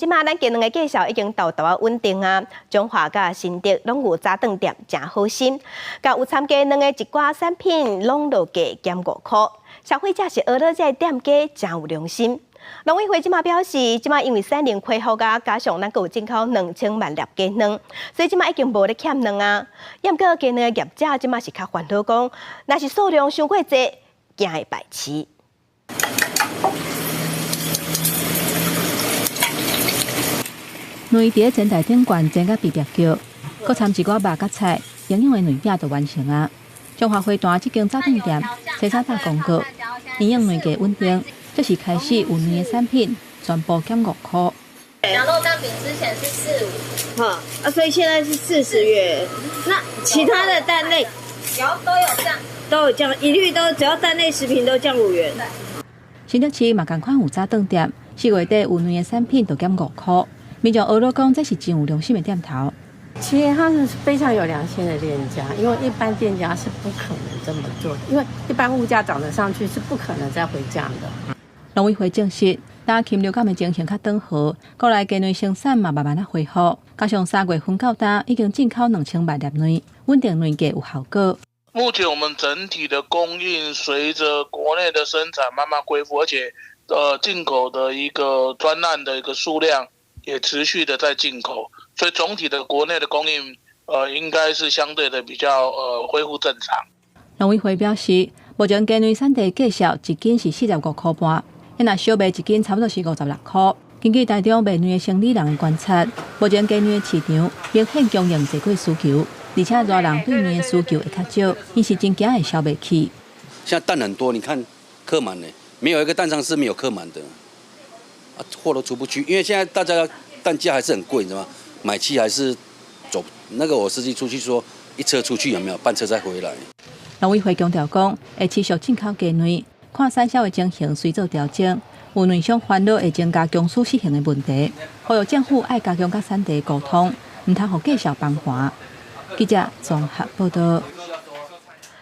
這馬咱雞卵的價數已經沓沓仔穩定啊，彰化佮新竹攏有早頓店，誠好心，佮有摻雞卵的一寡產品攏落價減5箍，消費者是呵咾這个店家誠有良心。農委會這馬表示，這馬因為產能恢復啊，加上咱閣有進口2000萬粒雞卵，所以這馬已經無咧欠卵啊。毋過雞卵的業者這馬是較煩惱講，若是數量傷過濟，驚會敗市。卵佇咧煎台頂懸煎甲煏煏叫，閣摻一寡肉佮菜，營養的卵餅就完成啊。彰化花壇這間早頓店，清早打廣告，營養卵價穩定，這是開始有卵的產品全部減5箍。羊肉蛋餅之前是45，哈啊，所以現在是40元。那其他的蛋類有都有降，都有降，一律都只要蛋類食品都降5元。新竹市嘛仝款有早頓店，4月底有卵的產品就減5箍。民眾呵咾講，這是真有良心的店頭。其實他是非常有良心的店家，因為一般店家是不可能這麼做，因為一般物價漲得上去是不可能再回降的。農委會證實，今禽流感的情形較轉好，國內雞卵生產嘛慢慢仔恢復，加上3月份到今已經進口2000萬粒卵，穩定卵價有效果。目前我們整體的供應隨着國內的生產慢慢恢復，而且進口的一個專案的一個數量也持續的在進口，所以總體的國內的供應，應該是相對的比較，恢復正常。農委會表示，目前雞卵產地價數一斤是45塊半，若小賣一斤差不多是56箍。根據台中賣卵的生理人的觀察，目前雞卵的市場明顯供應濟過需求，而且熱人對卵的需求會較少，𪜶是真驚會銷袂去。現在蛋很多，你看客滿呢，沒有一個蛋商是沒有客滿的。貨都出不去，因為現在大家蛋價還是很貴，你知道嗎？買氣還是走那個。我司機出去說，一車出去有沒有半車再回來？農委會強調講，會持續進口雞卵，看產銷的情形隨做調整。有卵商煩惱會增加供需失衡的問題，呼籲政府愛加強佮產地溝通，毋通予價數崩盤。記者綜合報導。